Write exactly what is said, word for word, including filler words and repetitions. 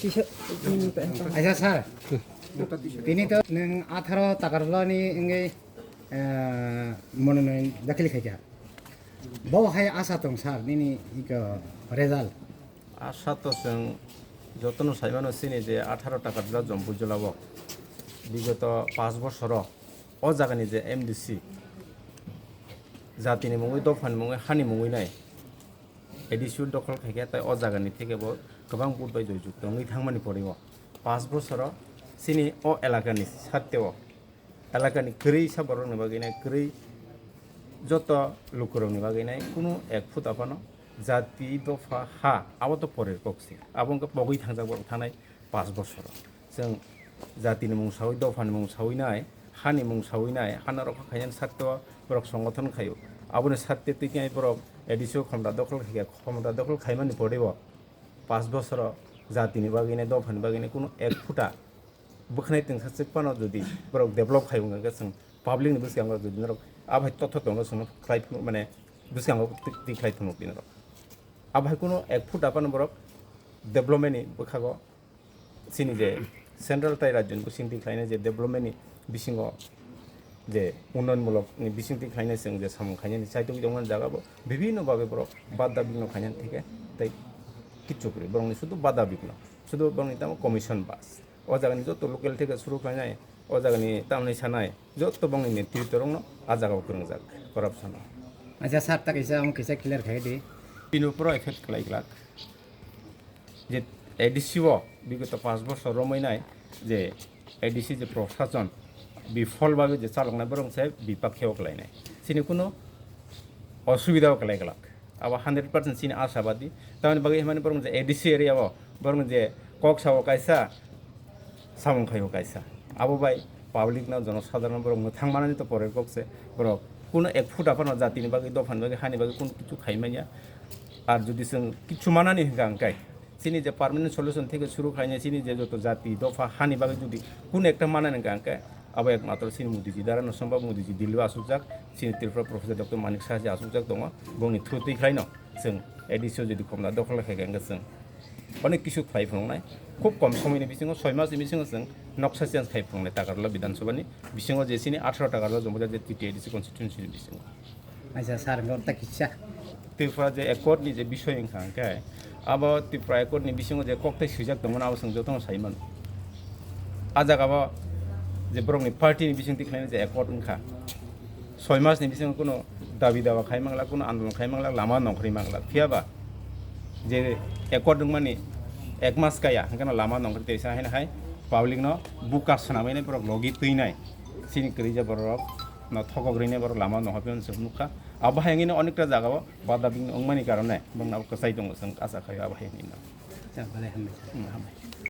Kisa, hmm, Aisa sir, tini to nwng atharo takarlani wngwi, eh, mononoyun dakhil khaikha. Bo hai asa tong sir, nini iko result? Asa to chwng jotono saimano chini je atharo takarla Jompu jilao bigoto panch bosoro o jagani je M D C jatini mungwi, dophani mungwi, hani mungwi nai A D C o dokhol khaikha, tai o jagani theke bo kwbang vote bai joyjukto wngwi thangmani porwi o panch bosoro chini o elakani satteo, elakani kwrwi sa borokni bagwi nai, kwrwi joto lukurokni bagwi nai kunu ek phut aphano jati, dopha, ha abo to porer kok se, abo wngkha pogwi thangjak borok thangnai panch bosoro. Chwng jatini mung sawi, dophani mung sawi nai, hani mung sawi nai, hano rokha khainani satteo borok songothon khaio. Aboni satte twi khe borok A D C o khomda dokhol khaikha, khomda dokhol khaimani porwi bo panch bosoro jatini bagwi nai, dophani bagwi nai kunu ek phuta bwkhanai twngsa chwk phano jodi borok develop khai wngkha khe chwng public ni bwskango jodi norok abai totho tongo chwngno khlai phunuk mane bwskango twi, twi khlai phunuk di norok. Abai kunu ek phuta phano borok development ni bwkhago chini je central tai rajyoni bising twi khlainai je development ni bisingo je unnayonmulok ni bising twi khlainai chwng je samung khainani chaitok tongmani jaga bo bibhinno bhabe borok bada bigno khainani theke tei kichu kwrwi borokni sudu bada bigno sudu borokni tamo commission bas o jagani joto local theke suru khlainai o jagani tamni sanai joto bongni netrito rokno a jagao kwrwngjak corruption o. Acha sir ta kaisa omo kaisa clear khai di. Bini uporo effect khlai glak. Je A D C o bigoto panch bosor romwi nai je A D C je prosason bifol bagwi je chaloknai borok se bipakhe o khlainai. Chini kuno osubida o khlai glak. Abo hundred percent chini ashabadi. Tamoni bagwi himani borok je A D C area o borok je kok sao kaisa samung khaio kaisa. Abo bai public no jono sadharon borok mwthang manani to porer kok se borok kuno ek phuta phano jatini bagwi dophani bagwi hani bagwi kuno kichu khai manya. Ar jodi chwng kichu manani hwnkha hwnkhe chini je permanent solution theke suru khainai chini je joto jati dopha hani bagwi jodi kuno ekta manani hwnkha hwnkhe abo ekmatro chini Modiji dara no sombab Modiji Delhi o asukjak chini Tripura Professor Doctor Manik Saha je asukjak tongo bongni through twi khlaino chwng A D C o jodi khomda dokhol khaikha hwnkhe chwng onek kisu khlai phunuknai. Khub kom somoini bisingo soi masni bisingo chwng noksa change khai phunuknai Takarla Bidhan Sabha ni bisingo je chini atharo Takarla Jompuja je T T A D C constituency ni bisingo. Acha sir, hwnkhe ta kisa. Tripura je accord ni je bisoy wngkha hwnkhe abo Tripura accord ni bisingo je koktai swijak tongmani abo chwng jotono sai mano. A jaga bo je borokni party ni bisingtwi khlainai je accord wngkha. Soi mas ni bisingo kuno dabi dawa khai mangla, kuno andolon khai mangla, lama nongkhorwi mangla. Phiya ba je accord wngmani ek mas kaya, hwnkhe no lama nongkhorwi tei sa haino hai public no buka swnamwi nai borok logi twi nai. Chini kwrwi je borok no thokok rwi nai borok lama nongkhorwi se nukha. Abo hai wngwi no onekta jaga o bada bini wngmani karone bongno abo kwchai tongo, chwng asa khai abo hai wngwi no. Chak, belai hambai. Hmm, hambai.